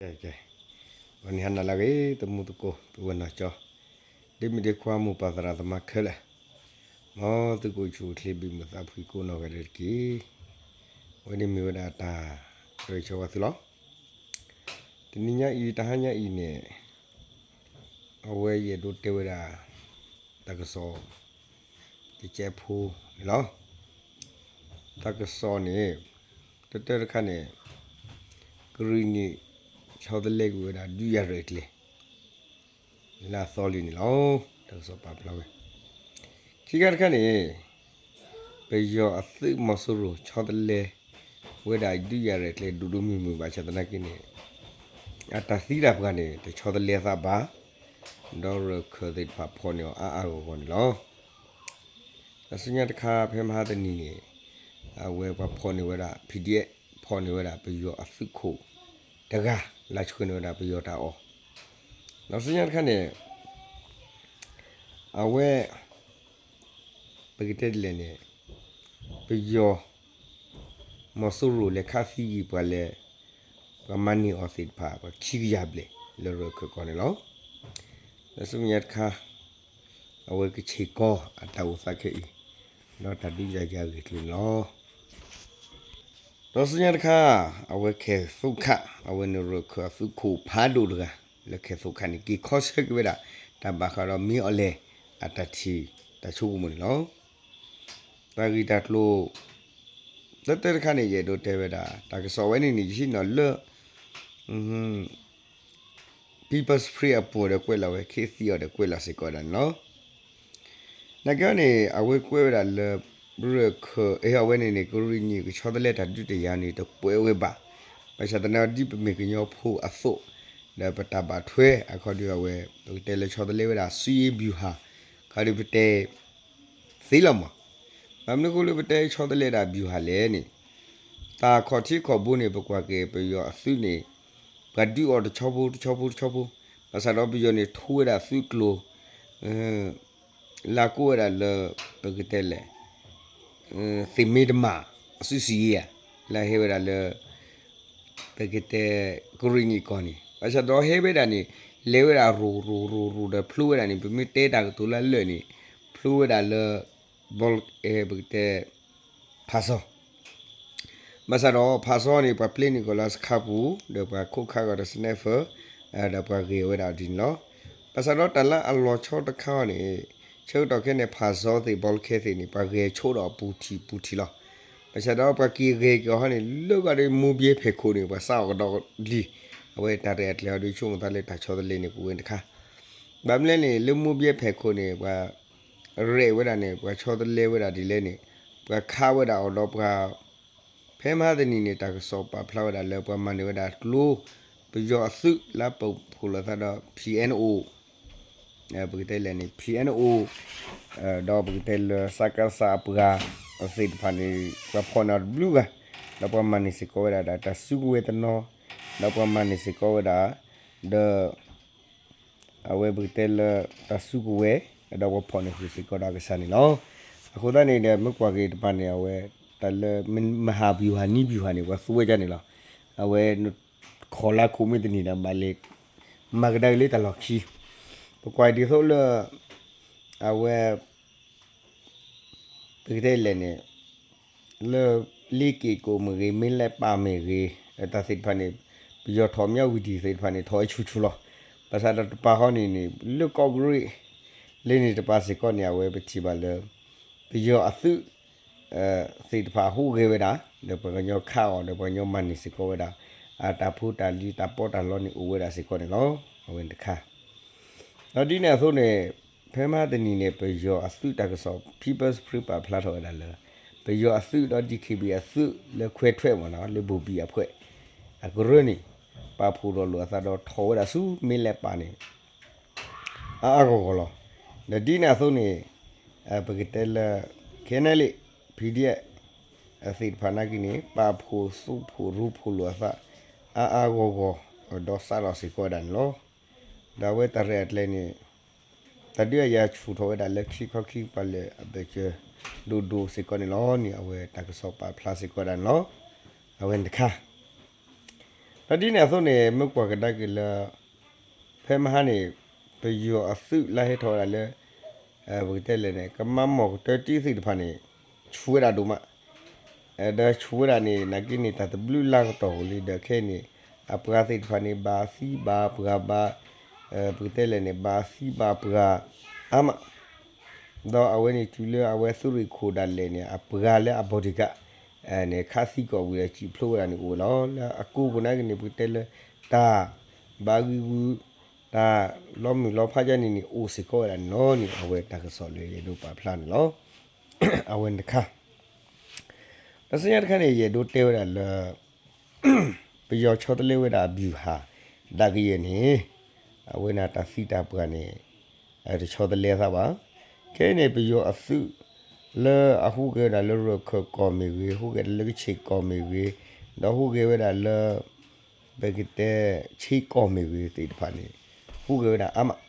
ကဲ, ဂီၤနံၤဟါနၤလၢအဂ့ၤ သမူသကိး ပုၢ်ဝဲၢ်နီၢ်ကၠီ, ဒီမုၣ်ဒီခွါ မိၢ်ပၢ်သရၣ်သမါခဲလၢာ်, မ်သုကအိၣ်ဆူၣ်အိၣ်ချ့ဘၣ်မုာ်သးဖှံကိးနီၢ်ဂၤဒဲးတက့ၢ်. အဝဲန့ၣ်မ့ၢ်ဝဲဒၣ်တၢ်ဂဲၤဆၢဝဲသုလီၤ. တနံၤညါအံၤ တဟါညါအံၤန့ၣ် အဝဲယအဲၣ်ဒိးတဲဝဲဒၣ် တၢ်ကစီၣ် တကဲးဖိန့ၣ်လီၤ. တၢ်ကစီၣ်န့ၣ် တၢတၢတခါန့ၣ် ကရံၣ်နံၣ် ဆီတလဲကွံာ်ဝဲဒၣ်ဒုးယၤရဲၣ်ကျဲၤ လၢအသီလံန့ၣ်လီၤ. တၢ်ကစီၣ်ပာ်ဖျါဝဲ ခံခါတခါန့ၣ် ပယီၤအသုးမီၤစိရိၤ ဆီတလဲဝဲဒၣ်ဒုးယၤရဲၣ်ကျဲၤဒိၣ်ဒိၣ်မုၢ်မုၢ် ဘၣ်ဆၣ်သနာ်က့န့ၣ် အတၢ်သံတၢ်ပှၢ်န့ၣ် တဆီတလဲသးဘၣ်, ဒီးရၢၢ်ခၢၣ်သ့ၣ်တဖၣ်ဖီၣ်န့ၢ်အီၤအါအါဂီၢ်ဂီၢ်န့ၣ်လီၤ. ဒီးဆူညါတခါ ဖဲမဟါတနံၤန့ၣ် အဝဲပှၤဖီၣ်န့ၢ်ဝဲဒၣ် PDF ဖီၣ်န့ၢ်ဝဲဒၣ်ပယီၤအသုးခိၣ်တဂၤ လၢဆှၢန့ၢ်ဝဲဒၣ်ပယီၤတၢ်အီၣ်, ဒီးဆူညါတခါန့ၣ် အဝဲ ပကတဲဒ်လဲၣ်န့ၣ် ပယီၤ မီၤစိရိၤလဲၤခးသံကွံာ်ပှၤလၢ ပှၤမၤန့ၢ်အီၤသ့ၣ်တဖၣ် ပှၤခံကယၤဘျဲၣ်လၢရၢၢ်ခၢၣ်ကီၢ်န့ၣ်လီၤ. ဒီးဆူညါတခါ အဝဲကဆ့ၣ်ကီၢ်အတၢ်အိၣ်သးခဲအံၤ ဒီးတၢ်ဒုးယၤယၤဂ့ၢ်ကျိၤန့ၣ်လီၤ. ဒီးဆူညါတခါ အဝဲခဲၣ်သိခး အဝဲန့ၣ်ရၢၢ်ခၢၣ်အသုးခိၣ်ဖးဒိၣ်တဂၤ လၢခဲၣ်သိခးန့ၣ် က့ၤခီဆၢက့ၤဝဲဒၣ် တၢ်ဘၣ်ဃးဒီးမ့ၢ်အီၤလဲၣ် အတၢ်ထံၣ်တၢ်ဆိကမိၣ်န့ၣ်လီၤ. တၢ်ဂ့ၢ်တၢ်ကျိၤ တၢတၢတခါန့ၣ် ယအဲၣ်ဒိးတဲဝဲဒၣ် တၢ်ကစီၣ်ဝဲန့ၣ်န့ၣ် ယဟံးန့ၢ်လၢ People's Spring အပူၤဒီးကွဲးလီၤဝဲ ခ့သံအီၤဒီးကွဲးလီၤစ့ၢ်ကီးဝဲဒၣ်န့ၣ်လီၤ. နာ်က့န့ၣ် အဝဲကွဲးဝဲဒၣ်လၢ ရၢၢ်ခၢၣ် အဝဲန့ၣ်န့ၣ် ကရံၣ်နံၣ်ကဆီတလဲတၢ်ဒုးတယၤန့ၣ် တကွဲးဝဲဘၣ်. ဘၣ်ဆၣ်သနာ်က့ ဒ်ပမ့ၢ်ကညီဖိအသိး ဒီးပတၢ်ဘၣ်ထွဲအခီဒုးအဝဲ ပကတဲလၢဆီတလဲဝဲဒၣ် စစ်ရေးဗျူဟာ ခီဒုးပတဲ သ့လီၤမး. ဘၣ်မနုၤအဃိလၢပတဲဆီတလဲဒၣ် ဗျူဟာ လဲၣ်န့ၣ် တၢ်ခီၣ်ထံးခီၣ်ဘိန့ၣ် ပကွၢ်က့ၤပယီၤအသုးန့ၣ် ပှၤဒုးအီၤတဆီဖိတဆီဖိတဆီဖိ, ဘၣ်ဆၣ်ဒီးပယီၤန့ၣ် ထူဝဲဒၣ်သုးကျိၤ လၢကိးဝဲဒၣ်လၢ ပကတဲလဲၣ် သ့ၣ်မ့တမၣ် အစုစံးယဲဧါ, လၢဟဲဝဲဒၣ်လၢ ပကတဲ ကရံၣ်နံၣ်ကီၢ်န့ၣ် ဘၣ်ဆၣ်ဒီးဟဲဝဲဒၣ်န့ၣ် လဲၤဝဲဒၣ်ရိၢ်ရိၢ်ရိၢ်ရိၢ်ဒီးဖျိဝဲဒၣ်န့ၣ် ပမ့ၢ်တဲတၢ်ကတိၤလၢလၢာ်န့ၣ် ဖျိဝဲဒၣ်လၢ ဘီ ပကတဲ ဖးစီ ဘၣ်ဆၣ်ဒီးဖးစီန့ၣ် ပှၤပျဲန့ၢ်ကီၢ်လၢစခါပူၤ ဒီးပှၤခိးခးကီၢ်ဒီး sniper ဒီးပှၤဂဲၤဝဲဒၣ်ဒ်န့ၣ်လီၤ. ဘၣ်ဆၣ်ဒီးတၢ်လၢအလီၤဆီတခါအံၤန့ၣ် ဆၢကတီၢ်ခဲအံၤန့ၣ် ဖးစီသ့ၣ် ဘီလၢခဲသ့ၣ်န့ၣ် ပှၤဂဲၤဆိဒီးအပူၤထံၣ်ပူၤထံၣ်လီၤ. ဘၣ်ဆၣ်ဒီးပှၤက့ၤဂဲၤက့ၤအီၤဟီန့ၣ် လၢဂီၢ်ဒီး မိၢ်ဘဲဖဲၣ်ခိၣ်န့ၣ် ပှၤစးအီၣ်ကဒီးလံ. အဝဲတၢ်ရဲၣ်အကျဲၤအီၤဒီး ဆိကမိၣ်သးလၢတၢ်ဆီတလဲန့ၣ် ပဝဲတခါ ဘၣ်မနုၤလဲၣ်န့ၣ် လၢမိၢ်ဘဲဖဲၣ်ခိၣ်န့ၣ် ပှၤ ရဲၣ်ဝဲဒၣ်န့ၣ် ပှၤဆီတလဲဝဲဒၣ်ဒ်လဲၣ်န့ၣ် ပှၤခးဝဲဒၣ်အီၤဒီးပှၤ ဖဲမဟါတနံၤန့ၣ် တၢ်ကစီၣ်ပာ်ဖျါဝဲဒၣ်လၢပှၤမၤန့ၢ်ဝဲဒၣ်ကျိ ပယီၤအသုးလၢပာ်ဖှိၣ်လိာ်သးဒီး PNO ပကတဲလဲၣ်န့ၣ် PNO ဒီးပကတဲလၢ စကစ အပှၤသ့ၣ်တဖၣ်န့ၣ် ပှၤဖီၣ်န့ၢ်အီၤတဘျုးဂၤ ဒီးပှၤမၤန့ၢ်စ့ၢ်ကီးဝဲဒၣ်ဒီးတၢ်စုကဝဲၤတနီၤ ဒီးပှၤမၤန့ၢ်စ့ၢ်ကီးဝဲဒၣ် ဒီး အဝဲပကတဲလၢတၢ်စုကဝဲၤ ဒီးပှၤဖီၣ်န့ၢ်ဃုာ်စ့ၢ်ကီးဒီးအကစၢ်န့ၣ်လီၤ. အဃိသတးန့ၣ်ဒီး မ့ၢ်ကွၢ်က့ၤတပၤန့ၣ် အဝဲ တၢ်လၢမဟါဗျူဟာ နည်းဗျူဟာန့ၣ် ပှၤသူဝဲဒၣ်န့ၣ်လီၤ. အဝဲ ခီၣ်လၢခိၣ်မ့ၢ်တန့ၢ်ဒီး ဘၣ်လဲၤ မၤကဒါက့ၤလၢတၢ်လီၢ်ခံ ပကွၢ်ဒ်သိးလၢ အဝဲ ပကတဲလဲၣ်န့ၣ် လၢလ့က့ၤကိးမ့ၢ်ဂ့ၤ မ့ၢ်လဲၤပာ်မ့ၢ်ဂ့ၤ တၢ်သ့ၣ်တဖၣ်န့ၣ် ပယီၤထီၣ်မၠၣ်ဝတံၤသ့ၣ်တဖၣ်န့ၣ် ထီၣ်ဝဲဆူၣ်ဆူၣ်လီၤ. ဘၣ်ဆၣ်ဒီးတပၤဃီန့ၣ်န့ၣ် လၢကီၢ်ကရ့ၣ် လၢန့ၣ်တပၤစ့ၢ်ကီးန့ၣ် အဝဲပထံၣ်ဘၣ်လၢ ပယီၤအသုး သ့ၣ်တဖၣ်ဟူးဂဲၤဝဲဒၣ် ဒီးပှၤကညီခးအီၤ ဒီးပှၤကညီမၤန့ၢ်စ့ၢ်ကီးဝဲဒၣ် အတၢ်ဖိတၢ်လံၤတၢ်ပီးတၢ်လီန့ၣ်အိၣ်ဝဲဒၣ်စ့ၢ်ကီးန့ၣ်လီၤ. အဝဲန့ၣ်တခါ ဒီးဒ်န့ၣ်အသိးန့ၣ် ဖဲမဟါတနံၤန့ၣ် ပယီၤအသုးတၢ်ကစီၣ် People's Spring ပာ်ဖျါထီၣ်ဝဲဒၣ်လၢ ပယီၤအသုးဒီး DKBA အသုးလၢခွဲးထွဲမ့ၢ်နီၤ လၢဘိၣ်ဘံၣ်အဖှဲး အကရၢန့ၣ် ပာ်ဖှိၣ်ဒီးလိာ်အသးဒီးထီၣ်ဝဲဒၣ်ဆူမ့ၢ်လဲၤပာ်န့ၣ် အါအါဂီၢ်ဂီၢ်လီၤ. ဒီးဒ်န့ၣ်အသိးန့ၣ် ပကတဲလၢ ခဲနဲၣ်လံ PDF သ့ၣ်တဖၣ်နာ်က့န့ၣ် ပာ်ဖှိၣ်သူၣ်ဖှိၣ်ရိဖှိၣ်လိာ်အသး အါအါဂီၢ်ဂီၢ် ဒီးစးထီၣ်စ့ၢ်ကီးဝဲဒၣ်န့ၣ်လီၤ. ဒီးအဝဲတၢ်ရဲၣ်အကျဲၤန့ၣ် တၢ်ဒုးအယၤဆူၣ်ထီၣ်ဝဲဒၣ်လၢခံခီခံကပၤလၢာ်အဘၢၣ်စၢၤဒိၣ်ဒိၣ်စ့ၢ်ကီးန့ၣ်လီၤန့ၣ် အဝဲတၢ်ကစီၣ်ပာ်ဖျါစ့ၢ်ကီးဝဲဒၣ်န့ၣ်လီၤ. အဝဲန့ၣ်တခါ ဒီးဒ်န့ၣ်အသိးန့ၣ် မ့ၢ်ကွၢ်ကဒါက့ၤလၢ ဖဲမဟါန့ၣ် ပယီၤအသုးလၢဟဲထီၣ်ဝဲဒၣ်လၢ ပကတဲလဲၣ်န့ၣ် ကမၤမီၢ်ကတၢၢ်တံၢ်သ့ၣ်တဖၣ်န့ၣ် ဆူၣ်ဝဲဒၣ်ဒိၣ်မး ဒီးဆူၣ်ဝဲဒၣ်န့ၣ် နာ်က့န့ၣ် တၢ်တဘျုးလါကတီၢ်ဧိၤလံ ဒီးခဲအံၤန့ၣ် အပှၤသ့ၣ်တဖၣ်န့ၣ် ဘၣ်သံဘၣ်ပှၢ်ဘၣ် ပကတဲလဲၣ်န့ၣ် ဘၣ်သံဘၣ်ပှၢ်အါမး ဒီးအဝဲန့ၣ်တုၤလၢအဝဲသုးရ့ၣ်ခိၣ်ဒၣ်လဲာ်န့ၣ် အပှၤလၢအ bodyguard န့ၣ် ခးသံကိာ်ဝံၤဒီးစံၣ်ဖျိဝဲဒၣ်န့ၣ်အိၣ်ဝဲလီၤ. လၢအကိးပူၤနာ်က့န့ၣ် ပကတဲလၢ တၢ်ဘၣ်ဂံာ်ဂူာ် တၢ်လီၤမုၢ်လီၤဖးယါန့ၣ်န့ၣ် အိၣ်စ့ၢ်ကီးဝဲဒၣ်န့ၣ်လီၤန့ၣ် အဝဲတၢ်ကစီၣ်လၢယအဲၣ်ဒိးပာ်ဖျါန့ၣ်လီၤ. အဝဲန့ၣ်တခါ ဒီးဆူညါတခါန့ၣ် ယအဲၣ်ဒိးတဲဝဲဒၣ်လၢ ပယီၤဆီတလဲဝဲဒၣ်အဗျူဟာ ဒၣ်ကယဲၢ်န့ၣ် အဝဲန့ၣ်တၢ်သံတၢ်ပှၢ်န့ၣ် တဆီတလဲသးဘၣ်. ခဲအံၤန့ၣ် ပယီၤအသုး လၢအဟူးဂဲၤဝဲဒၣ်လၢရၢၢ်ခၢၣ်ကီၢ်မ့ၢ်ဂ့ၤ, ဟူးဂဲၤလၢကဆ့ၣ်ကီၢ်မ့ၢ်ဂ့ၤ, ဒီးဟူးဂဲၤဝဲဒၣ်လၢ ပကတဲ ဆ့ကီၢ်မ့ၢ်ဂ့ၤသ့ၣ်တဖၣ်န့ၣ် ဟူးဂဲၤဝဲဒၣ်အါမး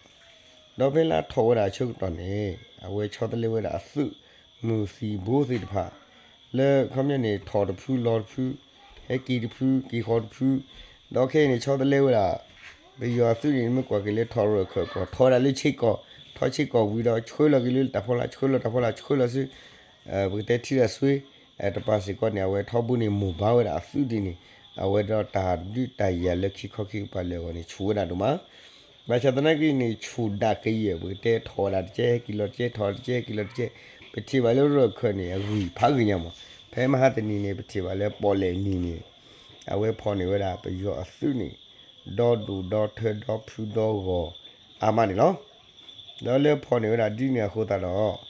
ဒီးဖဲလၢအထီၣ်ဝဲဒၣ်အဆၢကတီၢ်န့ၣ် အဝဲဆီတလဲဝဲဒၣ်အသုးမုၢ်သံၣ်ဘိသ့ၣ်တဖၣ် လၢခီပညီန့ၣ် ထီၣ်တဖုလီၤတဖု, ဟဲက့ၤတဖု က့ၤဃီတဖု, ဒီးခဲအံၤန့ၣ် ဆီတလဲဝဲဒၣ် ပယီၤအသုးန့ၣ် မ့ၢ်ကွၢ်က့ၤလၢထီၣ်ရၢၢ်ခၢၣ်ကီၢ် ထီၣ်ဝဲဒၣ်လၢဆ့ကီၢ်, ထီၣ်ဆ့ကီၢ်ဝံၤဒီး ဆှၢလီၤက့ၤလၢတၢ်ဖီလာ် ဆှၢလီၤတၢ်ဖီလာ် ဆှၢလီၤဆူ ပကတဲထံရၣ်စွ့ တပၤစ့ၢ်ကီးန့ၣ် အဝဲထီဘိန့ၣ် မိၢ်ဘါဝဲဒၣ်အသုးဒ်န့ၣ် အဝဲဒီးတၢ်ဒုးတၢ်ယၤလၢခံခီခံကပၤလၢအဂီၢ်န့ၣ် ဆူၣ်ဝဲဒၣ်ဒိၣ်မး ဘၣ်ဆၣ်သနာ်က့န့ၣ် ဆူၣ်ဒၣ်ကယဲၢ် ပကတဲထီၣ်ဝဲဒၣ်တကဲ ဟဲက့ၤလီၤတကဲ ထီၣ်ဝဲဒၣ်တကဲ ဟဲက့ၤလီၤတကဲ ပထံၣ်ဘၣ်လၢရၢၢ်ခၢၣ်န့ၣ် အဂံၢ်ဖးဂ့ၤညါမး ဖဲမဟါတနံၤန့ၣ် ပထံၣ်ဘၣ်လၢပီၣ်လဲၣ်နံၤန့ၣ် အဝဲဖီၣ်န့ၢ်ဝဲဒၣ်ပယီၤအသုးန့ၣ် ဒီဒူၣ်ဒီထၢဒီဖုဒီဂီၤအါမးန့ၣ်လီၤ. ဒီးလၢဖီၣ်န့ၢ်ဝဲဒၣ်ဒ်န့ၣ်အဃိသတးဒီး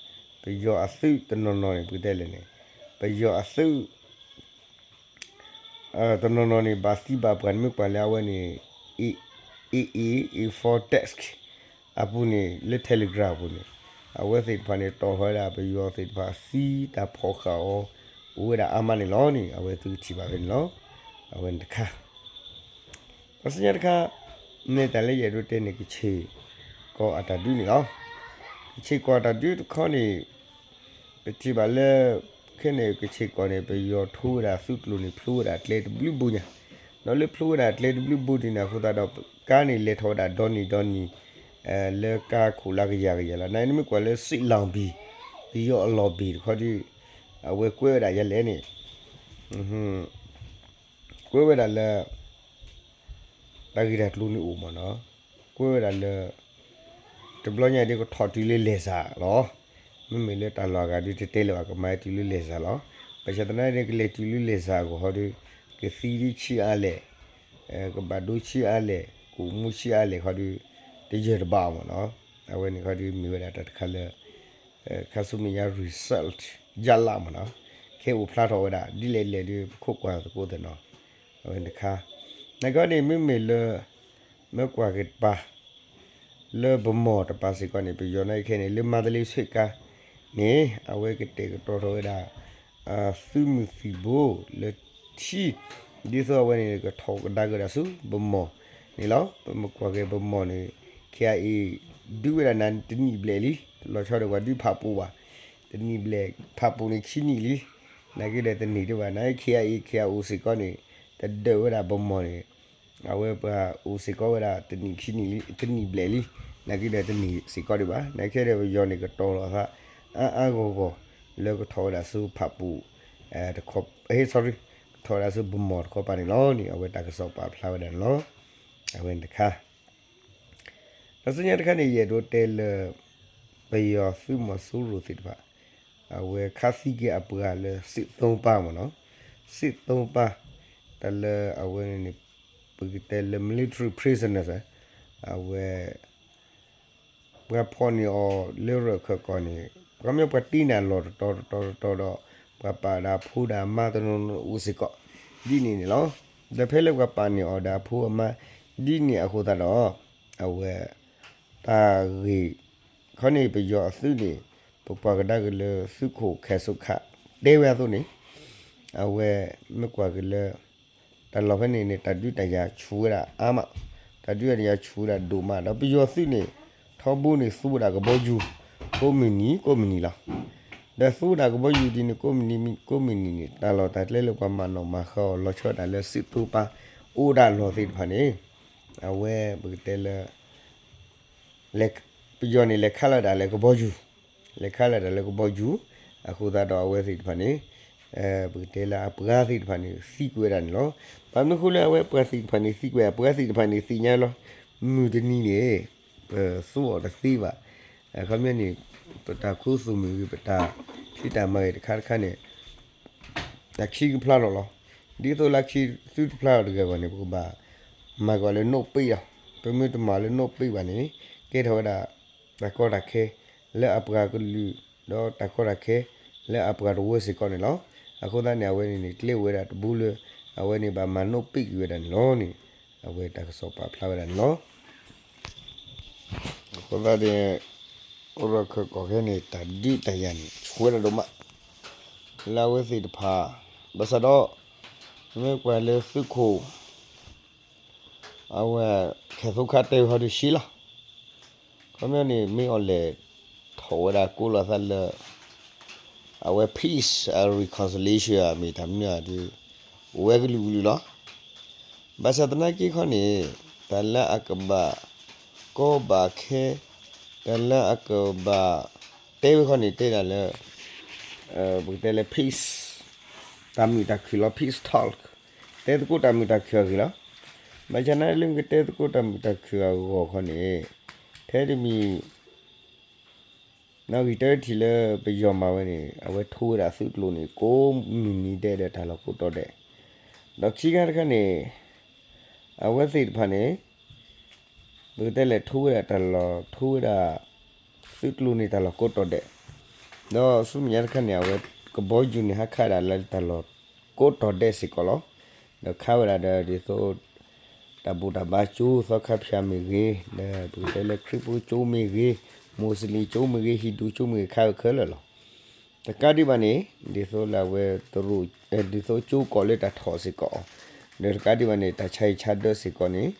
ပယီၤအသုးတနီၤနီၤန့ၣ် ပကတဲလဲၣ်န့ၣ် ပယီၤအသုး တနီၤနီၤန့ၣ် ဘၣ်သံဘၣ်ပှၢ်န့ၣ် မ့ၢ်ကွၢ်လၢအဝဲန့ၣ် AA, A four text အပူၤန့ၣ် လၢ Telegram အပူၤန့ၣ် အဝဲသ့ၣ်တဖၣ်န့ၣ် တီၢ်ထီၣ်ဝဲဒၣ်ပယီၤသ့ၣ်တဖၣ် သံတၢ်ဖီၣ်ဃာ်အီၤ အိၣ်ဝဲဒၣ်အါမးန့ၣ်လီၤန့ၣ် အဝဲသုကထံၣ်ဘၣ်ဖဲန့ၣ်လီၤ. အဝဲန့ၣ်တခါ ဒီးဆူညါတခါ မ့ၢ်တၢ်လၢယအဲၣ်ဒိးတဲန့ၣ် ကဆ့ၣ်ကီးအတၢ်ဒုးန့ၣ်လီၤ. ကဆ့ၣ်ကီးအတၢ်ဒုးတခီန့ၣ် ပထံၣ်ဘၣ်လၢ ခဲန့ၣ်ကဆ့ၣ်ကီးန့ၣ် ပယီၤထိဝဲဒၣ်သုးကျိၤန့ၣ် ဖျိဝဲဒၣ်ကျဲတဘျုးဘိညါ, ဒီးလၢဖျိဝဲဒၣ်ကျဲတဘျုးဘိဒ်န့ၣ်အဃိသတးဒီး ကါန့ၣ်လဲၤထီၣ်ဝဲဒၣ်ဒီနံၤဒီနံၤ လၢကါခိၣ်လၢကယၤကယၤလီၤ. နမ့ၢ်ကွၢ်လၢ စစ်လမ်းဘီ, ပယီၤအလီၢ်ဘီတခီဒီး အဝဲကွဲးဝဲဒၣ်ယဲလဲၣ်န့ၣ် ကွဲးဝဲဒၣ်လၢ တၢ်ဂ့ၢ်တၢ်ကျိၤန့ၣ်အိၣ်မးနီၤ, ကွဲးဝဲဒၣ်လၢ တဘျီညါဒ်ကထီၣ်တုၤလၢလဲၤစးလီၤ. မ့မ့ၢ်လၢတၢ်လီၢ်အဂၤဒ်တတဲလၢၤဘၣ် ကမၤတုၤလၢလဲၤစးလီၤ. ဘၣ်ဆၣ်သနာ်က့ ကလဲၤတုၤလၢလဲၤစးအဂီၢ်ဟီဒီး ကသံဒ်ဆံးအါလဲၣ်, ကဘၣ်ဒိဆံးအါလဲၣ်, ကအိၣ်မူဆံးအါလဲၣ်ခီဒီး တယၢၢ်တဘၣ်အီၤမးနီၤ. အဝဲန့ၣ်ခီဒီးမ့ၢ်ဝဲဒၣ်တၢ်တခါလၢ ခါဆူမဲာ်ညါ result ရလဒ်မးနီၤ, ခဲအံၤအိၣ်ဖျါထီၣ်ဝဲဒၣ် ဒ်လဲၣ်လဲၣ်ဒီး ပခိးကွၢ်သကိးသ့ၣ်နီၤ, အဝဲန့ၣ်တခါ. နာ်က့န့ၣ် မ့မ့ၢ်လၢ မ့ၢ်ကွၢ်က့ၤတပၤ လၢဗမီၢ်တပၤစ့ၢ်ကီးန့ၣ် ပယီၤနာ်က့ခဲအံၤန့ၣ် လၢမါတလ့ဆ့ကၤန့ၣ် အဝဲကတဲာ်ကတီၤထီၣ်ဝဲဒၣ် သုးမုၢ်သံၣ်ဘိလၢထံ ဒ်သိးအဝဲန့ၣ် ကထီၣ်ကဒါက့ၤဝဲဒၣ်ဆူဗမီၢ်န့ၣ်လီၤ. ပမ့ၢ်ကွၢ်က့ၤဗမီၢ်န့ၣ် ခဲအံၤ ဒုးဝဲဒၣ်နၤတနံၣ်ဘျဲၣ်လံ, တလီၤဆီဒီးပှၤဒုးဖးပူၤဘၣ်, တနံၣ်ဘျဲၣ် ဖးပူၤန့ၣ်ခံနံၣ်လံ, နာ်က့ဒီးတန့ၢ်တဘၣ်, နာ်က့ KIA KIO စ့ၢ်ကီးန့ၣ် တဒၢးဝဲဒၣ်ဗမီၢ်န့ၣ် အဝဲပှၤအိၣ်စ့ၢ်ကီးဝဲဒၣ်တနံၣ်ခံနံၣ်လံ, တနံၣ်ဘျဲၣ်လံ, နာ်က့ဒီးတန့ၢ်စ့ၢ်ကီးဒံးဘၣ်, နာ်က့ဒီးပယီၤန့ၣ် ကတီၤလီၤသး အါအါဂီၢ်ဂီၢ် လၢကထီၣ်ဝဲဒၣ်ဆူဖးပူၤ တခီ, ဟဲ sorry, ကထီၣ်ဝဲဒၣ်ဆူဗမီၢ်တခီပၤန့ၣ်လီၤန့ၣ် အဝဲတၢ်ကစီၣ်ပာ်ဖျါဝဲဒၣ်န့ၣ်လီၤ. အဝဲန့ၣ်တခါ ဒီးဆူညါတခါန့ၣ် ယအဲၣ်ဒိးတဲလၢ ပယီၤသုးမီၤစိရိၤသ့ၣ်တဖၣ် အဝဲခးသံက့ၤအပှၤလၢ စစ်သုံးပါး မ့ၢ်နီၤ, စစ်သုံးပါး တၢ်လၢအဝဲန့ၣ်န့ၣ် ပကတဲလၢ military prisoners အဝဲ ပှၤဖီၣ်န့ၢ်အီၤလၢရၢၢ်ခၢၣ်ကီၢ်န့ၣ် ပှၤမ့ၢ်ပှၤတ့န့ၢ်အလီၢ်တတီၤတတီၤတတီၤဒီး ပှၤပာ်ဒီးအဖိဒီးအမါတနီၤနီၤအိၣ်စ့ၢ်ကီး, ဒ်န့ၣ်န့ၣ်လီၤ. ဒီးဖဲလၢပှၤပာ်န့ၢ်အီၤဒီးအဖိအမါ ဒ်န့ၣ်အဃိသတးဒီး အဝဲ တၢ်ဂ့ၢ် ခီန့ၣ် ပယီၤအသုးန့ၣ် ပကွၢ်ကဒါက့ၤလၢသုးခိၣ်ခဲၣ်စိခါ တဲဝဲအသိးန့ၣ် အဝဲမ့ၢ်ကွၢ်က့ၤလၢ တၢ်လီၢ်ဖဲန့ၣ်န့ၣ် တၢ်ဒုးတၢ်ယၤဆူၣ်ဝဲဒၣ်အါမး, တၢ်ဒုးတၢ်ယၤဆူၣ်ဝဲဒၣ်ဒိၣ်မး ဒီးပယီၤသုးန့ၣ် ထီဘိန့ၣ်သူဝဲဒၣ်ကဘီယူၤ ကိးမုၢ်နံၤကိးမုၢ်နံၤလီၤ. ဒီးသူဝဲဒၣ်ကဘီယူၤဒ်န့ၣ် ကိးမုၢ်နံၤကိးမုၢ်နံၤန့ၣ် တၢ်လီၢ်တၢ်ကျဲလၢပှၤမၤနီၣ်မၤဃါအီၤ လီၤဆီဒၣ်တၢ်လၢ စစ်သုံးပါး အိၣ်ဒၣ်လီၤသ့ၣ်တဖၣ်န့ၣ် အဝဲပကတဲလၢ လဲၤ ပယီၤန့ၣ် လဲၤခးလီၤဒၣ်လၢကဘီယူၤ, လဲၤခးလီၤဒၣ်လၢကဘီယူၤ, အဃိသတးဒီးအဝဲသ့ၣ်တဖၣ်န့ၣ် ပကတဲလၢအပှၤသ့ၣ်တဖၣ်န့ၣ် သံကွံာ်ဝဲဒၣ်န့ၣ်လီၤ. ဘၣ်မနုၤအဃိလၢအဝဲပှၤသ့ၣ်တဖၣ်န့ၣ် သံကွံာ် အပှၤသ့ၣ်တဖၣ်န့ၣ် သ့ၣ်ညါလီၤ. မုၢ်တနံၤန့ၣ် ပသူအီၤတသ့ဘၣ်. အခီပညီန့ၣ် ပတၢ်ခူသူၣ်မ့ၢ်ဂ့ၤ ပတၢ်ဖံးတၢ်မၤဂ့ၤတခါတခါန့ၣ် တၢ်ခံကဖျါလီၤလီၤ. ဒ်သိးလၢခံသုတဖျါလီၤတဂ့ၤအဂီၢ်န့ၣ် ပကဘၣ်မၤကွၢ်လၢနီၣ်ပ့ၣ်လီၤ. ပမ့ၢ်တမၤလၢနီၣ်ပ့ၣ်ဘၣ်န့ၣ် ကဲထီၣ်ဝဲဒၣ် တၢ်ကီတၢ်ခဲ လၢအပှၤကလုာ် ဒီးတၢ်ကီတၢ်ခဲ လၢအပှၤတဝၢစ့ၢ်ကီးန့ၣ်လီၤ. အဃိသတးန့ၣ် အဝဲန့ၣ်န့ၣ် ကျဲအိၣ်ဝဲဒၣ်တဘိလၢ အဝဲန့ၣ်ဘၣ်မၤနီၣ်ပ့ၣ်က့ၤဝဲဒၣ်န့ၣ်လီၤန့ၣ် အဝဲတၢ်ကစီၣ်ပာ်ဖျါဝဲဒၣ်န့ၣ်လီၤ. အဃိသတးန့ၣ် ရၢၢ်ခၢၣ်ကီၢ်ခဲန့ၣ် တၢ်ဒုးတၢ်ယၤန့ၣ် ဆှၢဝဲဒၣ်ဒိၣ်မး လၢအဝဲသ့ၣ်တဖၣ် ဘၣ်ဆၣ်ဒီး မ့ၢ်ကွၢ်လၢသုးခိၣ် အဝဲ ခဲသိခါတဲဝဲဟီဒုးရှဲလီၤ. ခီပညီန့ၣ် မ့ၢ်အီၤလဲၤထီၣ်ဝဲဒၣ်ကိးလီၤသးလၢ အဝဲ peace and reconciliation မ့ၢ်တၢ်မနုၤဒုး အိၣ်ဝဲကလုာ်ကလုာ်လီၤ. ဘၣ်ဆၣ်သနာ်က့ခီန့ၣ် တၢ်လၢအကဘၣ်ကီဘၣ်ခဲ တၢ်လၢအကဘၣ်တဲဝဲခီန့ၣ် တဲဒၣ်လၢ ပကတဲလၢ peace တၢ်မုာ်တၢ်ခုၣ်လီၤ peace talk တဲသကိးတၢ်မုာ်တၢ်ခုၣ်အဂ့ၢ်လီၤ. ဘၣ်ဆၣ်နာ်လၢကတဲသကိးတၢ်မုာ်တၢ်ခုၣ်အဂီၢ်ခီန့ၣ် ထဲတမံၤ နီၣ်ဂံၢ်တၢထံၣ်လၢပယီၤမၤဝဲန့ၣ် အဝဲထိဝဲဒၣ်သုးကျိၤန့ၣ် ကိးမုၢ်နံၤဒဲးဒီးတၢ်လီၢ်ကိးတီၤဒဲး, ဒီးခံခါတခါန့ၣ် အဝဲသ့ၣ်တဖၣ်န့ၣ် ပကတဲလဲၤထိဝဲဒၣ်တၢ်လီၢ် ထိဝဲဒၣ် သုးကျိၤန့ၣ်တၢ်လီၢ်ကိးတီၤဒဲး, ဒီးဆူမဲာ်ညါတခါန့ၣ် အဝဲကဘီယူၤန့ၣ် ဟးခးဒၣ်လၢတၢ်လီၢ်ကိးတီၤဒဲးစ့ၢ်ကီးလီၤ. ဒီးခးဝဲဒၣ်ဒီးဒ်သိး တၢ်ဘူၣ်တၢ်ဘါကၠိ သီခါဖၠၣ်မ့ၢ်ဂ့ၤ, ဒီးပကတဲလၢခရံာ်ဖိကၠိမ့ၢ်ဂ့ၤ, မူးစလ့ၣ်ကၠိမ့ၢ်ဂ့ၤ, ဟံၣ်ဒူကၠိမ့ၢ်ဂ့ၤ ခးဝဲခဲလၢာ်လီၤ. တကးဒံးဘၣ်န့ၣ် ဒ်သိးလၢအဝဲတရူး ဒ်သိးကၠိကိးလၢတၢ်ထီၣ်စ့ၢ်ကီး, ဒီးတကးဒံးဘၣ်န့ၣ် တၢ်ဆါဟံၣ်ဆါဒၢစ့ၢ်ကီးန့ၣ်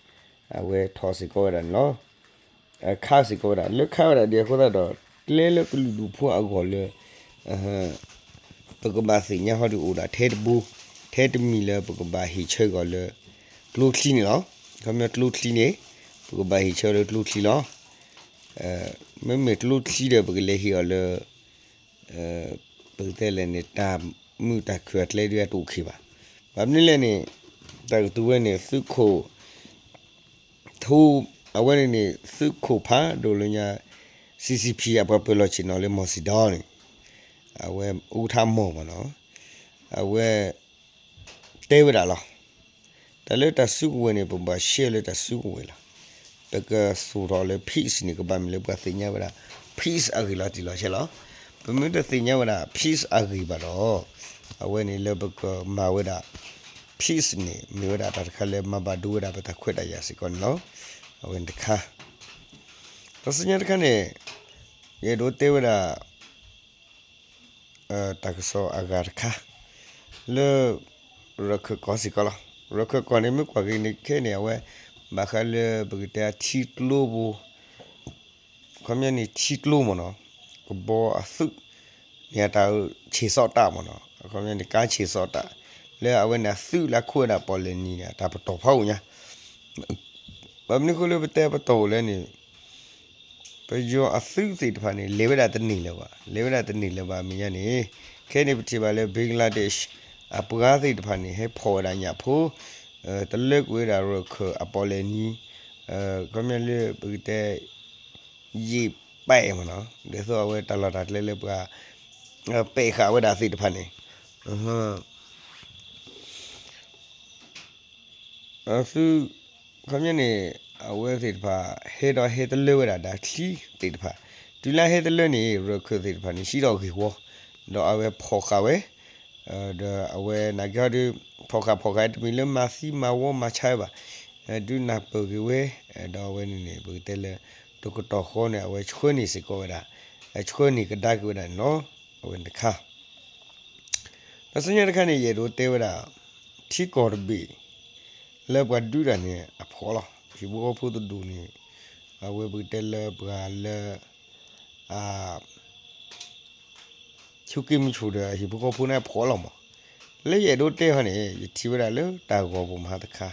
အဝဲထီၣ်စ့ၢ်ကီးဝဲဒၣ်န့ၣ်လီၤ. ခးစ့ၢ်ကီးဝဲဒၣ် လၢခးဝဲဒၣ်ဒ်အဃိသတးဒီး ကျဲလၢကလုာ်ဒူၣ်ဖိအဂီၢ်လၢ ပကဘၣ်သ့ၣ်ညါဟီဒုးအိၣ်ဒၣ်ထဲတဘိ, ထဲတမံၤလၢပကဘၣ်ဟ့ၣ်ဆၢက့ၤအီၤလၢ ကျိချံန့ၣ်လီၤ. ခီပညီကျိချံန့ၣ် ပကဘၣ်ဟ့ၣ်ဆၢလၢကျိချံလီၤ. မ့မ့ၢ်ကျိချံဒီး ပကလဲၤဟ့ၣ်အီၤလၢ ပကတဲလဲၣ်န့ၣ် တၢ်မုာ်တၢ်ခုၣ်အကျဲဒုးတအိၣ်ခံဘၣ်. ဘၣ်မနုၤလဲၣ်န့ၣ် တၢ်ကတိၤဝဲန့ၣ် သုးခိၣ် ထူ အဝဲန့ၣ်န့ၣ် သုးခိၣ်ဖးဒိၣ်လၢညါ CCP အပှၤပၢၤလီၢ်ဆ့ၣ်နီၤလၢမီၢ်စံၤဒီးန့ၣ် အဝဲ ဥက္ကဋ္ဌ မီၢ်မ့ၢ်နီၤ အဝဲ တဲဝဲဒၣ်လီၤ. တၢ်လၢတၢ်စုကဝဲၤန့ၣ် ပဘၣ်ရှဲလၢတၢ်စုကဝဲၤလီၤ. ပကသူၣ်ထီၣ်လၢ peace န့ၣ် ကဘၣ်မ့ၢ်လၢပှၤသ့ၣ်ညါဝဲဒၣ် peace အဂ့ၢ်လီၤတံၢ်လီၤဆဲးလီၤ. ပမ့ၢ်တသ့ၣ်ညါဝဲဒၣ် peace အဂ့ၢ်ဘၣ်ဒီး အဝဲန့ၣ်လၢပကမၤဝဲဒၣ် peace န့ၣ် မ့ၢ်ဝဲဒၣ်တၢ်တခါလၢမၤဘၣ်ဒိဝဲဒၣ်ပတၢ်ခွဲးတၢ်ယာ်စ့ၢ်ကီးန့ၣ်လီၤ. အဝဲန့ၣ်တခါ ဒီးဆူညါတခါန့ၣ် ယအဲၣ်ဒိးတဲဝဲဒၣ် တၢ်ကစီၣ်အဂၤတခါ လၢ ရၢၢ်ခၢၣ်ကီၢ်စ့ၢ်ကီးလီၤ. ရၢၢ်ခၢၣ်ကီၢ်န့ၣ် မ့ၢ်ကွၢ်က့ၤန့ၣ်ခဲန့ၣ် အဝဲ ဘၣ်ဃးလၢပကတဲထံကျိပူၤ ခီပညီန့ၣ် ထံကျိမ့ၢ်နီၤ ကဘီအသုး န့ၣ်တၢ်ဆ့ၣ်စီးတၢ်မ့ၢ်နီၤ အခီပညီန့ၣ် ကါဆ့ၣ်စီးတၢ် လၢအဝဲန့ၣ်အသုးလၢခိၣ်ဝဲဒၣ်ပီၣ်လဲၣ်နံၤန့ၣ် တၢ်ပတီၢ်ဖီအိၣ်ညါ ဘၣ်မနုၤဃိလၢပတဲပတီၢ်အိၣ်လဲၣ်န့ၣ် ပယီၤအသုးသ့ၣ်တဖၣ်န့ၣ် လဲၤဝဲဒၣ်တန့ၢ်လၢၤဘၣ် လဲၤဝဲဒၣ်တန့ၢ်လၢၤဘၣ်အမဲာ်ညါန့ၣ် ခဲန့ၣ်ပထံၣ်ဘၣ်လၢ Bangladesh အပှၤသ့ၣ်တဖၣ်န့ၣ် ဟဲဖီၣ်ဝဲဒၣ်ညၣ်ဖိ တလၢကွံာ်ဝဲဒၣ်ရၢၢ်ခၢၣ်အပီၣ်လဲၣ်နံၤ ခီပညီလၢပကတဲ ယံာ်ပဲာ်မ့ၢ်နီၤ ဒ်သိးအဝဲတၢ်လီၢ်တၢ်ကျဲလၢပှၤ ပဲာ်ဃာ်ဝဲဒၣ်သ့ၣ်တဖၣ်န့ၣ် သု ခီပညီန့ၣ် အဝဲသ့ၣ်တဖၣ် ဟဲဒီးဟဲတလၢဝဲဒၣ် ဒၣ်ချံသ့ၣ်တဖၣ် တုၤလၢဟဲတလၢန့ၣ် ရၢၢ်ခၢၣ်သ့ၣ်တဖၣ်န့ၣ် ဟံးထီၣ်ဂ့ၢ်ဝီ ဒီးအဝဲဖီၣ်ဃာ်ဝဲ ဒီးအဝဲနာ်က့ဟီဒီး ဖီၣ်ဃာ်ဖီၣ်ဃာ်တမံၤလၢမၤသံမၤဝီမၤဆါဝဲဘၣ် ဒုးနၢ်ပၢၢ်က့ၤဝဲ ဒီးအဝဲန့ၣ်န့ၣ် ပကတဲလၢ တကတီၢ်ဃီန့ၣ် အဝဲဆှၢန့ၢ်စ့ၢ်ကီးဝဲဒၣ် ဆှၢန့ၢ်ကဒါက့ၤဝဲဒၣ်န့ၣ်လီၤ. အဝဲန့ၣ်တခါ ဒီးဆူညါတခါန့ၣ် ယအဲၣ်ဒိးတဲဝဲဒၣ် ထံကီၢ်တဘ့ၣ် လၢပှၤဒုးတၢ်န့ၣ်အဖီၣ်လီၤ. ဟံၣ်ဖိဃီဖိတဒူၣ်န့ၣ် အဝဲပကတဲလၢပှၤလၢ ဆိးက့မုၢ်ဆူၣ်ဒီး ဟံၣ်ဖိဃီဖိန့ၣ်အဖီၣ်လီၤမး. လၢယအဲၣ်ဒိးတဲဟီန့ၣ် ယထံၣ်ဝဲဒၣ်လၢတၢ်ဂီၤပူၤမဟါတခါ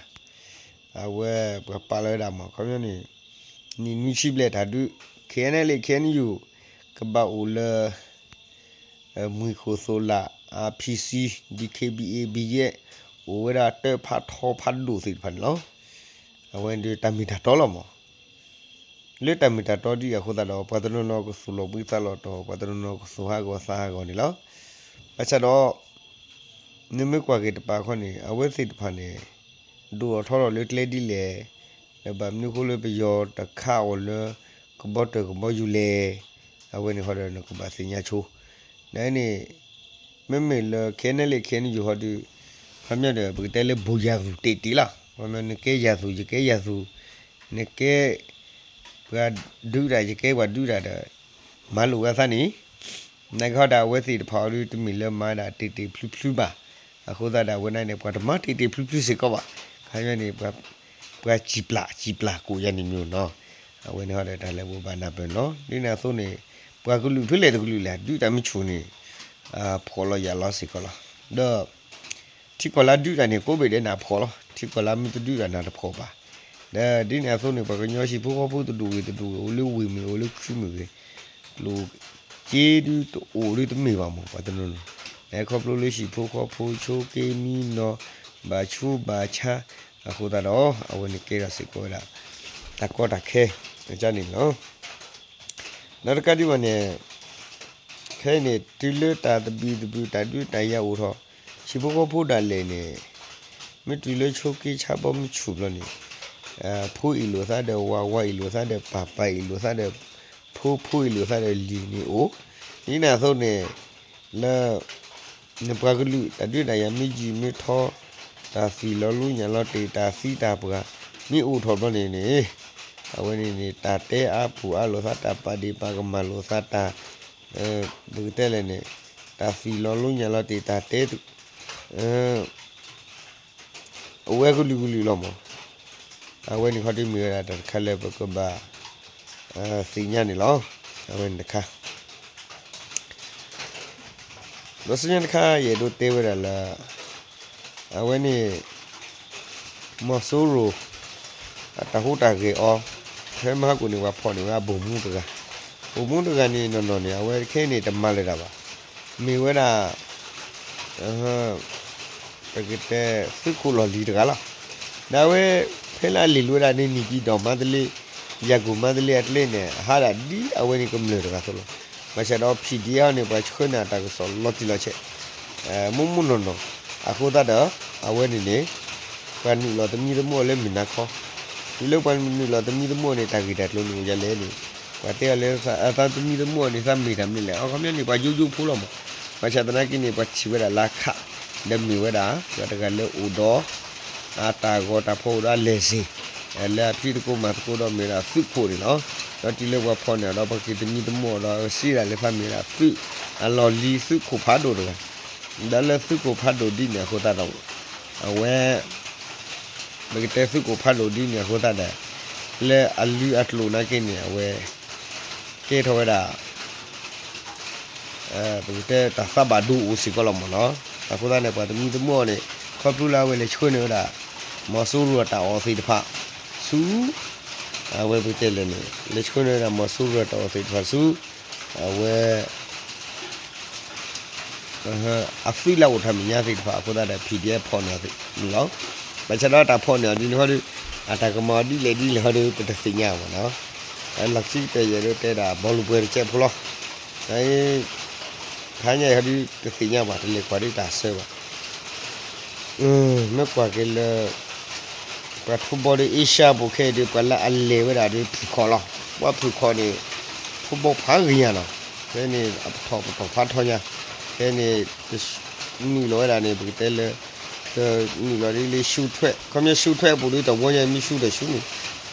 အဝဲပှၤပာ်လီၤဝဲဒၣ်မး ခီပညီန့ၣ် နံၣ်နွံဆံဘျဲၣ်တၢ်ဒုး K N L A K N U ကဘၣ်အိၣ်လၢ မှံခိၣ်သိးလး R P C, D K B A, B G F အိၣ်ဝဲဒၣ်တၢ်ဖးထီဖးဒိၣ်သ့ၣ်တဖၣ်န့ၣ်လီၤ. အဝဲဒၣ်တၢ်မ့ၢ်တၢ်တီလီၤမး လၢတၢ်မ့ၢ်တၢ်တီဒ်အံၤအဃိသတးဒီး ပှၤတနီၤနီၤကသူၣ်လီၤဘှံးသးလီၤတီၤ ပှၤတနီၤနီၤကသူၣ်ဟးဂီၤသးဟးဂီၤန့ၣ်လီၤ. ဘၣ်ဆၣ်ဒီး နမ့ၢ်ကွၢ်က့ၤတပၤခီန့ၣ် အဝဲသ့ၣ်တဖၣ်န့ၣ် ဒိၣ်ထီၣ်ထီထီၣ်လၢကျဲဒ်လဲၣ်, ဒီးဘၣ်မနုၤအဃိလၢပယီၤတခးအီၤလၢ ကဘီတၢၢ်ကဘီယူၤလဲၣ်, အဝဲန့ၣ်ဃီဒီးနကဘၣ်သ့ၣ်ညါဆိ, နန့ၣ် မ့မ့ၢ်လၢ K N L A K N U ဟီဒီး ခီပညီဒီး ပကတဲလၢ ဘိၣ်ယၢ်သူၣ်တ့ၢ်တ့ၢ်လီၤ. ခီပညီ နကဲယၢ်သူၣ် ယကဲယၢ်သူၣ်, နကဲပှၤဒုးတၢ် ယကဲပှၤဒုးတၢ်ဒီး မၤလိာ်ဝဲသးန့ၣ်, နကဟီဒီးအဝဲသ့ၣ်တဖၣ်အီၤဒီး တမ့ၢ်လၢမၤဒၣ်တ့ၢ်တ့ၢ်ဖျုဖျုဘၣ်. အဃိသတးဒီး အဝဲန့ၣ်န့ၣ် ပှၤတမၤတ့ၢ်တ့ၢ်ဖျုဖျုစ့ၢ်ကီးဘၣ်. ခီပညီန့ၣ် ပှၤစံၣ်ပျၢ် စံၣ်ပျၢ်ကိးယၤန့ၣ်မ့ၢ်နီၤ, အဝဲန့ၣ်ဟီဒီးတၢ်လၢပဘၣ်နၢ်ပၢၢ်န့ၣ်လီၤ. ဒ်န့ၣ်အသိးန့ၣ် ပှၤကလုာ်ဖဲလဲၣ်တကလုာ်လဲၣ် ဒုးတၢ်မ့ၢ်ဆူၣ်န့ၣ် ဖှီၣ်လီၤယာ်လီၤစ့ၢ်ကီးလီၤ. ဒီး ထံကီၢ်လၢဒုးတၢ်န့ၣ် ကိးဘ့ၣ်ဒဲးနၢ်ဖှီၣ်လီၤ. ထံကီၢ်လၢမ့ၢ်တဒုးတၢ်နၢ်တဖှီၣ်ဘၣ်. ဒီးဒ်န့ၣ်အသိးန့ၣ် ပှၤကညီဟံၣ်ဖိဃီဖိတဒူၣ်ဂ့ၤတဒူၣ်ဂ့ၤ အိၣ်လၢဝ့ၢ်မ့ၢ်ဂ့ၤ အိၣ်လၢခုမ့ၢ်ဂ့ၤ ကျိၣ်စ့ဒုးတအိၣ်ဒုးတမ့ၢ်ဘၣ်မး ပှၤတနီၤနီၤ, ခီဖျိလၢဟံၣ်ဖိဃီဖိဆိးက့မံနီၤ ဘၣ်ဆူးဘၣ်ဆါ အဃိသတးဒီး အဝဲန့ၣ်ကဲထီၣ်စ့ၢ်ကီးဝဲဒၣ် တၢ်ကီတၢ်ခဲ ကန့ၣ်လီၤ. ဒီးတကးဒံးဘၣ်န့ၣ် ခဲအံၤန့ၣ် တုၤလၢတၢ်သဘံၣ်သဘုၣ် တၢ်ဒုးတၢ်ယၤအိၣ်ထီၣ် ဟံၣ်ဖိဃီဖိဒၣ်လဲာ်န့ၣ် မ့ၢ်တုၤလၢဆိးက့ဆါဘီမုၢ်ဆူၣ်ဘျီန့ၣ် ဖိအ့ၣ်လိာ်သးဒီးဝၤ ဝၤအ့ၣ်လိာ်သးဒီးပၢ် ပၢ်အ့ၣ်လိာ်သးဒီး ဖိ ဖိအ့ၣ်လိာ်သးဒီးလံၤန့ၣ်အိၣ်, ဒ်န့ၣ်အသိးန့ၣ် လၢ နပှၤကလုာ် တၢ်ဒုးတၢ်ယၤမ့ၢ်ယံာ်မ့ၢ်ထီ, တၢ်သံၣ်လီၤလူညၣ်လီၤတ့ၢ် တၢ်သံတၢ်ပှၢ် မ့ၢ်အိၣ်ထီၣ်ဘျီန့ၣ်န့ၣ် အဝဲန့ၣ်န့ၣ် တၢ်တဲအါပူၤအါလိာ်သး တၢ်ပာ်ဒ့ၣ်ပာ်ကမၣ်လိာ်သး တၢ် ပကတဲလဲၣ်န့ၣ် တၢ်သံၣ်လီၤလူညၣ်လီၤတ့ၢ် တၢ်တဲ အဝဲကလုာ်ကလုာ်လီၤမး, အဝဲန့ၣ်ခီဒုးမ့ၢ်ဝဲဒၣ်တၢ်တခါလၢပကဘၣ်သ့ၣ်ညါန့ၣ်လီၤ. အဝဲန့ၣ်တခါ ဒီးဆူညါတခါ ယအဲၣ်ဒိးတဲဝဲဒၣ်လၢ အဝဲန့ၣ် မီၤစိရိၤ အတၢ်ဟူးတၢ်ဂဲၤအီၤ ဖဲမဟါကိၣ်န့ၣ် ပှၤဖီၣ်န့ၢ်ဝဲအဘိၣ်မူတဂၤ, ဘိၣ်မူတဂၤန့ၣ်နီၢ်နီၢ်န့ၣ် အဝဲခဲအံၤန့ၣ် တမၤလၢၤတၢ်ဘၣ်, မ့ၢ်ဝဲဒၣ် ပကတဲ သုးခိၣ်လီၢ်လံၤတဂၤလီၤ. ဒီးအဝဲ ဖဲလၢအလ့ၣ်လိာ်ဝဲဒၣ်န့ၣ် နံၣ်ကံဒီးမါတလ့ ယၤကိၣ်မါတလ့အကျဲန့ၣ် အဟးဒၣ်ဒ်အဝဲန့ၣ်ကမျၢၢ်တဂၤအသိးလီၤ. ဘၣ်ဆၣ်ဒီး ဖံၣ်ဒံအီၤန့ၣ် ပှၤဆှၢန့ၢ်အတၢ်ကစီၣ်လီၤတံၢ်လီၤဆဲး မူးမူးနီၢ်နီၢ်, အဃိသတးဒီး အဝဲန့ၣ်န့ၣ် ပှၤနုာ်လီၤသမံသမိးအီၤလၢမုၢ်နၤခီ, တုၤလၢပှၤနုာ်လီၤသမံသမိးအီၤန့ၣ် တၢ်ဂ့ၢ်တၢ်ကျိၤန့ၣ်အိၣ်ဒ်လဲၣ်န့ၣ် ပှၤတဲအီၤလၢ အသးသမံသမိးအီၤန့ၣ် သးမ့ၢ်တၢ်မနုၤလဲၣ်, အခီပညီန့ၣ် ပှၤယိယိဖိလီၤမး, ဘၣ်ဆၣ်သနာ်က့န့ၣ် ပှၤထံၣ်ဝဲဒၣ်လၢအခး ဒီးမ့ၢ်ဝဲဒၣ် ပှၤတဂၤလၢအိၣ်ဒီး အတၢ်ဂီၤတၢ်ဖီၣ်အိၣ်ဒီးအလဲၢ်စ့ၢ်, လၢအဖံးသကိးမၤသကိးဒီးမ့ၢ်ဝဲဒၣ်သုးခိၣ်န့ၣ်လီၤ. ဒီးတုၤလၢပှၤဖီၣ်န့ၢ်အီၤဒီး ပှၤက့ၤသမံသမိးအီၤဒီး စံးဒၣ်လၢသးမ့ၢ်ဝဲဒၣ်သုးအလီၢ်လံၤသုးခိၣ်ဖးဒိၣ်တဂၤ, ဒီးလၢသုးခိၣ်ဖးဒိၣ်ဒ်န့ၣ်အဃိသတးဒီး အဝဲ ပကတဲသုးခိၣ်ဖးဒိၣ်ဒ်န့ၣ်အဃိသတးဒီး လၢအလုၢ်အကျိၤနာ်က့န့ၣ် အဝဲ ကဲထီၣ်ဝဲဒၣ် ပကတဲတၢ်သးဘၣ်ဒိအိၣ်စ့ၢ်ကီးလီၤမးနီၤ. အဃိသတးန့ၣ် ပှၤသမံသမိးအီၤန့ၣ် ခီဖျိလၢအဝဲလဲၤဆှၢန့ၢ်ဝဲဒၣ် မီၤစိရိၤအတၢ်အီၣ်သ့ၣ်တဖၣ်ဆူ အဝဲပကတဲလဲၣ်န့ၣ် လဲၤဆှၢန့ၢ်ဝဲဒၣ် မီၤစိရိၤအတၢ်အီၣ်သ့ၣ်တဖၣ်ဆူ အဝဲ အသုးလၢအအိၣ်ထီၣ်မဲာ်ညါသ့ၣ်တဖၣ်အဃိသတးဒီး ဖံၣ်ဒံအီၤဖီၣ်န့ၢ်အီၤသ့ၣ်န့ၣ်လီၤ. ဘၣ်ဆၣ်ဒီးတၢ်ဖီၣ်န့ၢ်အီၤဒ်န့ၣ်ဟီဒီး အတၢ်ကမၤအီၤဒ်လဲၣ်ဒ်လဲၣ်ဟီဒီး ပတသ့ၣ်ညါဘၣ်နီၤ. လီၢ်ခံကတၢၢ်ယအဲၣ်ဒိးတဲဒၣ် ဘီလူၤပှဲၤတကဲးဖိလီၤ. ခါညါအံၤဟီဒီး တသ့ၣ်ညါဘၣ် တလဲၤကွၢ်ဒ်တၢ်ဆၢဘၣ်. မ့ၢ်ကွၢ်က့ၤလၢ ပှၤထူဘီဒီး အ့ရှါပူၤခဲအံၤဒီး ပှၤလၢအလဲၤဝဲဒၣ်ဒီးဖုၣ်ခီၣ်လီၤ. ပှၤဖုၣ်ခီၣ်န့ၣ် ထူဘီဖးဂ့ၤညါလီၤ. ဖဲန့ၣ် အပထီၣ်ပတီၢ်ဖးထီညါ, ဖဲန့ၣ် နုာ်လီၤဝဲဒၣ်န့ၣ် ပကတဲလၢ နုာ်လီၤဒ်လၢ ရှူးထွဲး, ခီပညီရှူးထွဲးအပူၤဒီး တဝီညါ မ့ၢ်ရှူးဒီးရှူးန့ၣ်,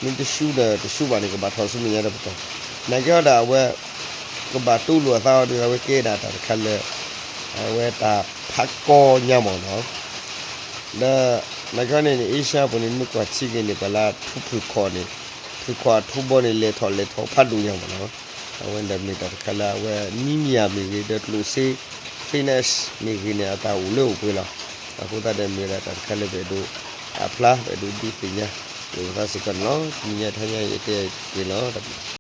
မ့ၢ်တရှူးဒီးတရှူးဘၣ်န့ၣ် ကဘၣ်ထီၣ်ဆူမဲာ်ညါဒီးပတီၢ်. နာ်က့ဟီဒၣ်အဝဲ ကဘၣ်တူၢ်လိာ်အသးအီၤဒီး အဝဲကဲဒၣ်တၢ်တခါလၢ အဝဲတၢ်ဖးကီညါမးနီၤ. ဒီး နာ်က့ဟီန့ၣ်န့ၣ် အ့ရှါပူၤန့ၣ် မ့ၢ်ကွၢ်ထံက့ၤန့ၣ် ပှၤလၢထူဖုၣ်ခီၣ်န့ၣ် ဖုၣ်ခီၣ်အထူဘီန့ၣ် လဲၤထီၣ်လဲၤထီဖးဒိၣ်ညါမးနီၤ. အဝဲဒီးမ့ၢ်တၢ်တခါလၢအဝဲ နံမယၤမ့ၢ်ဂ့ၤ ဒီးကျိၣ်စ့ Phoenix မ့ၢ်ဂ့ၤန့ၣ် အတၢ်အိၣ်လၢအိၣ်ပှဲၤလီၤ. အဃိသတးဒီးမ့ၢ်ဝဲဒၣ်တၢ်တခါလၢပအဲၣ်ဒိးအဖျါ ပအဲၣ်ဒိးဒုးသ့ၣ်ညါ ပသးစ့ၢ်ကီးန့ၣ်လီၤ. တနံၤညါတဟါညါအံၤ ယတဲတ့ၢ်လီၤ. တၢ်ဘျုး